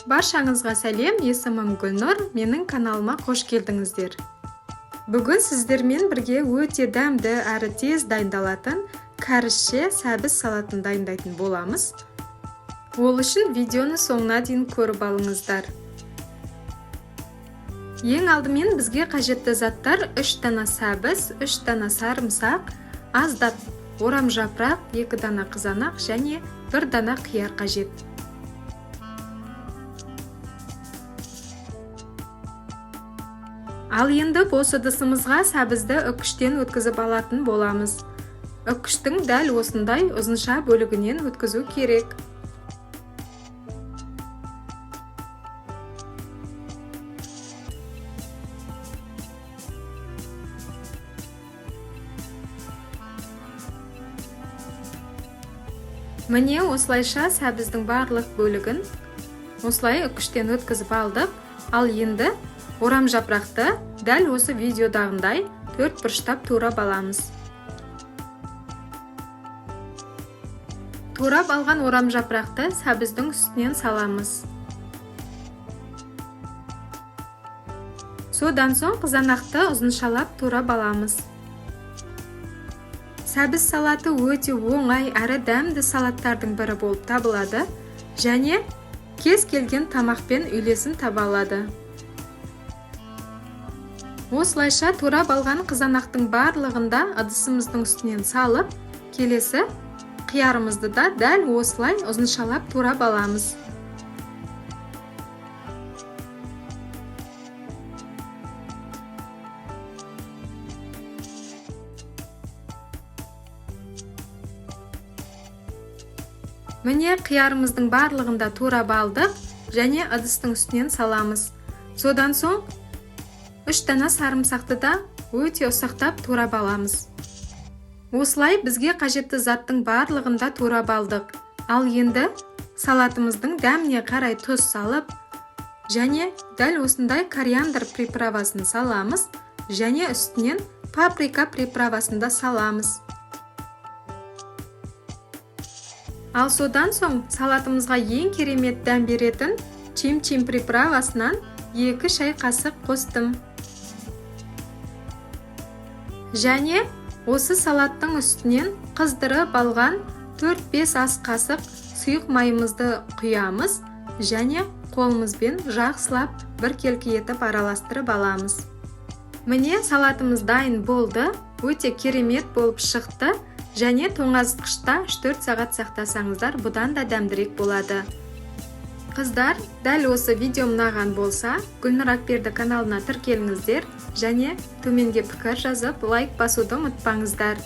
Баршаңызға сәлем, есімім Гүлнұр, менің каналыма қош келдіңіздер. Бүгін сіздермен бірге өте дәмді әрі тез дайындалатын кәрісше сәбіз салатын дайындайтын боламыз. Ол үшін видеоны соңына дейін көріп алыңыздар. Ең алдымен бізге қажетті заттар: 3 дана сәбіз, 3 дана сарымсақ, аздап орам жапырақ, 2 дана қызанақ және 1 дана қияр қажет. Ал енді бос ыдысымызға сәбізді үккіштен өткізіп алатын боламыз. Үккіштің дәл осындай ұзынша бөлігінен өткізу керек. Міне, осылайша сәбіздің барлық бөлігін осылай үккіштен өткізіп алдық. Ал енді орам жапырақты дәл осы видеодағындай 4 бұрыштап турап аламыз. Турап алған орам жапырақты сәбіздің үстінен саламыз. Содан соң қызанақты ұзыншалап турап аламыз. Сәбіз салаты өте оңай әрі дәмді салаттардың бірі болып табылады және кез келген тамақпен үйлесім таба алады. Осылайша турап алған қызанақтың барлығында ыдысымыздың үстінен салып, келесі қиярымызды да дәл осылай ұзыншалап турап аламыз. Міне, қиярымыздың барлығында турап алдық және ыдыстың үстінен саламыз. Содан соң 3 дана сарымсақты да өте ұсақтап турап аламыз. Осылай бізге қажетті заттың барлығында турап алдық. Ал енді салатымыздың дәміне қарай тұз салып, және дәл осындай кориандр приправасын саламыз, және үстінен паприка приправасын да саламыз. Ал содан соң салатымызға ең керемет дәм беретін чим-чим приправасынан 2 шай қасық қостым. Және осы салаттың үстінен қыздырып алған 4-5 ас қасық сұйық майымызды құямыз және қолымызбен жақсылап біркелкі етіп араластырып аламыз. Міне, салатымыз дайын болды, өте керемет болып шықты және тоңазытқышта 3-4 сағат сақтасаңыздар, бұдан да дәмдірек болады. Қыздар, дәл осы видео ұнаған болса, Гүлнұр Акберді каналына тіркеліңіздер және төменге пікір жазып, лайк басуды ұмытпаңыздар.